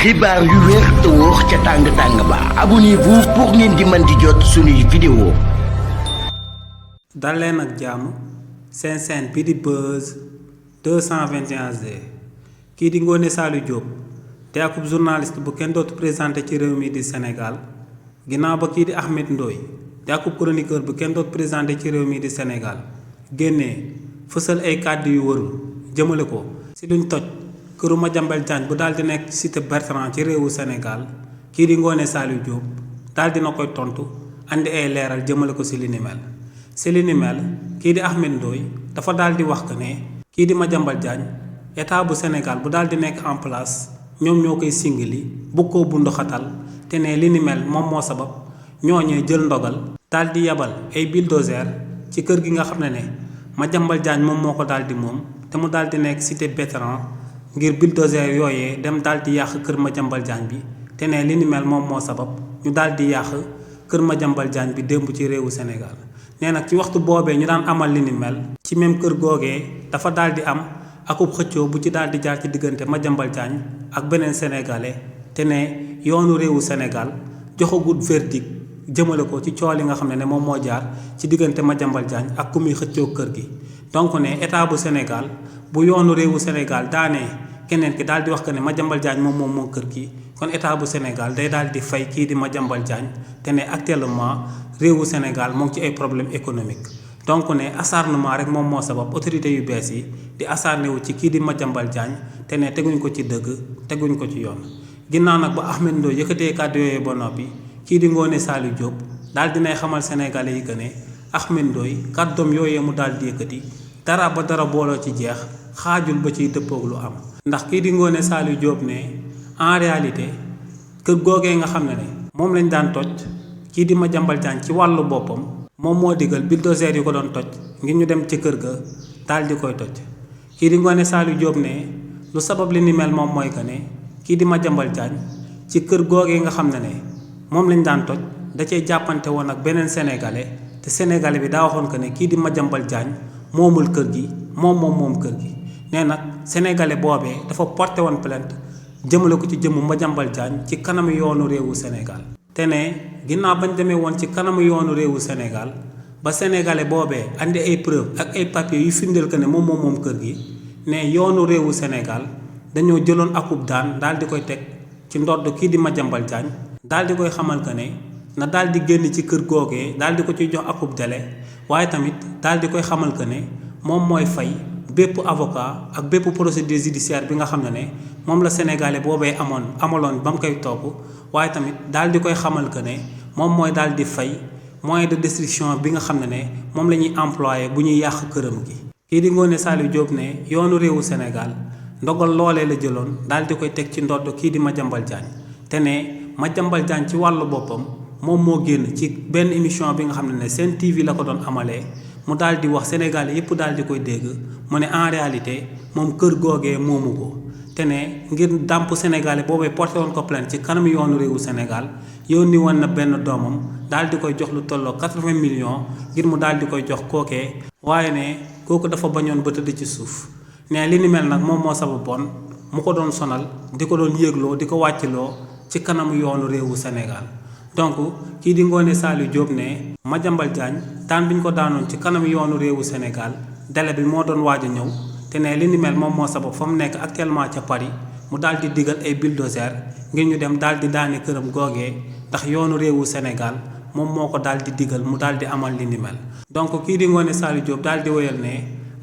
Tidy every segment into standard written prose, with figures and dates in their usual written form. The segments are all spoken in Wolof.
xibaar yu wér te wóor ca tàng ba abonnez-vous pour ngeen di mën di jot suñuy vidéo. dal leen ak jàmm seen chaîne bi di Buzz 221G kii di Ngoné Saliou Diop te akub journaliste bu kenn dootu présenté ci réew mi di Sénégal ginnaaw ba kii di Ahmed Ndoye te akub chroniqueur bu kenn dootu présenté ci réew mi di Sénégal génnee fësal ay kàddu yu warul jëmale ko ci luñ toj këru Madiambal Diagne bu daal di nekk cité Bertrand ci réewu Sénégal kii di Ngoné Saliou Diop daal dina koy tontu andi ay leeral jëmale ko ci li ni mel ci li ni mel kii di Ahmed Ndoye dafa daal di wax que ne kii di Madiambal Diagne état bu Sénégal bu daal di nekk en place ñoom ñoo koy singali bu ko bunduxatal te ne li ni mel moom moo sabab ñooñee jël ndogal daal di yabal ay bulldozer ci kër gi nga xam ne Madiambal Diagne moom moo ko daal di moom te mu daal di nekk cité Bertrand ngir bulldozer yooyee dem daal di yàq kër Madiambal Diagne bi te ne li ni mel moom moo sabab ñu daal di yàq kër Madiambal Diagne bi démb ci réewu Sénégal nee nag ci waxtu boobee ñu daan amal li ni mel ci même kër googee dafa daal di am akub xëccoo bu ci daal di jaar ci diggante Madiambal Diagne ak beneen sénégalais te ne yoonu réewu Sénégal joxagut verdict jëmale ko ci coow li nga xam ne moom moo jaar ci diggante Madiambal Diagne ak ku muy xëccoo kër gi donc ne état bu Sénégal bu yoonu réewu Sénégal daanee keneen ki daal di wax que ne Madiambal Diagne moom kër gi kon état bu Sénégal day daal di fay kii di Madiambal Diagne te ne actuellement réewu Sénégal moo ngi ci ay problème économique donc ne acharnement rek moom moo sabab autorité yu bees yi di acharné wu ci kii di Madiambal Diagne te ne teguñ ko ci dëgg teguñ ko ci yoon ginnaaw nag ba Ahmed Ndoye yëkkatee kàddu yooyu ba noppi kii di Ngoné Saliou Diop daal dinay xamal sénégalais yi que ne Ahmed Ndoye kàddoom yooyee mu daal di yëkkati dara ba dara booloo ci jeex xaajul ba ciy dëppoog lu am ndax kii di Ngoné Saliou Diop ne en réalité kër googee nga xam ne moom lañ daan toj kii di Madiambal Diagne ci wàllu boppam moom moo digal bulldozer yi ko doon toj ngir ñu dem ci kër ga daal di koy toj kii di Ngoné Saliou Diop ne lu sabab li ni mel moom mooy que ne kii di Madiambal Diagne ci kër googee nga xam ne moom lañ daan toj da cee jàppante woon ak beneen sénégalais te sénégalais bi daa waxoon que ne kii di Madiambal Diagne moomul kër gi moom kër gi nee nag sénégalais boobee dafa porté woon plainte jëmale ko ci jëmmu Madiambal Diagne ci kanamu yoonu réewu Sénégal te ne ginnaaw bañ demee woon ci kanamu yoonu réewu Sénégal ba sénégalais boobee andi ay preuve ak ay papiers yu firndeel que ne moom kër gi ne yoonu réewu Sénégal dañoo jëloon akub daan daal di koy teg ci ndodd kii di Madiambal Diagne daal di koy xamal que ne na daal di génn ci kër googee daal di ko ciy jox akub délai waaye tamit daal di koy xamal que ne moom mooy fay bépp avocat ak bépp procédure judiciaire bi nga xam ne moom la sénégalais boobee amaloon ba mu koy topp waaye tamit daal di koy xamal que ne moom mooy daal di fay moyen de destruction bi nga xam ne moom la ñuy employé bu ñuy yàq këram gi. kii di Ngoné Saliou Diop ne yoonu réewu Sénégal ndogal loolee la jëloon daal di koy teg ci ndodd kii di Madiambal Diagne te ne Madiambal Diagne ci wàllu boppam moom moo génn ci benn émission bi nga xam ne Sen TV la ko doon amalee mu daal di wax sénégalais yëpp daal di koy dégg mu ne en réalité moom kër googee moomu ko te ne ngir dàmp sénégalais boobee porté woon ko plainte ci kanam yoonu réewu Sénégal yónni woon na benn doomam daal di koy jox lu tolloo 80 millions ngir mu daal di koy jox kookee waaye ne kooku dafa bañoon ba tëdd ci suuf ne li ni mel nag moom moo sababoon mu ko doon sonal di ko doon yéegloo di ko wàcciloo ci kanamu yoonu réewu Sénégal donc kii di Ngoné Saliou Diop ne Madiambal Diagne daan bi ñu ko daanoon ci kanam yoonu réewu Sénégal délai bi moo doon waaj a ñëw te ne li ni mel moom moo sabab fa mu nekk actuellement ca Paris mu daal di digal ay bulldozer ngir ñu dem daal di daane këram googee ndax yoonu réewu Sénégal moom moo ko daal di digal mu daal di amal li ni mel. donc kii di Ngoné Saliou Diop daal di wéyal ne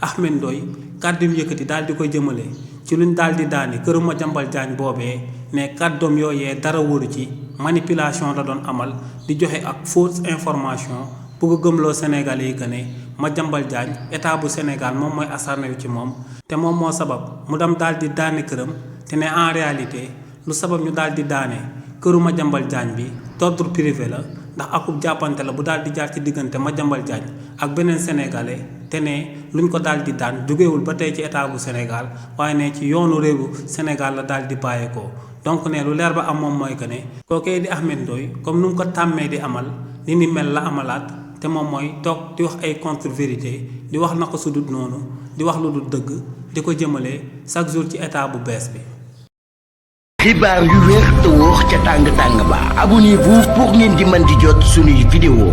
Ahmed Ndoye kàddu mu yëkkati daal di koy jëmale ci luñ daal di daane këru Madiambal Diagne boobee ne kàddoom yooyee dara wóoru ci manipulation la doon amal di joxe ak fausse information pour ko gëmloo Sénégalais yi que ne Madiambal Diagne état bu Sénégal moom mooy acharné wu ci moom te moom moo sabab mu dem daal di daane këram te ne en réalité lu sabab ñu daal di daane këru Madiambal Diagne bi d'ordre privé la ndax akub jàppante la bu daal di jaar ci diggante Madiambal Diagne ak beneen sénégalais te ne luñ ko daal di daan jógewul ba tey ci état bu Sénégal waaye ne ci yoonu réewu Sénégal la daal di bàyyeekoo donc ne lu leer ba am moom mooy que ne kookee di Ahmed Ndoye comme nu mu ko tàmmee di amal li ni mel la amalaat te moom mooy toog di wax ay contre vérité di wax na ko su dul noonu di wax lu dul dëgg di ko jëmale chaque jour ci état bu bees bi. xibaar yu wér te wóor ca tàng tàng ba abonnez-vous pour ngeen di mën di jot suñuy vidéo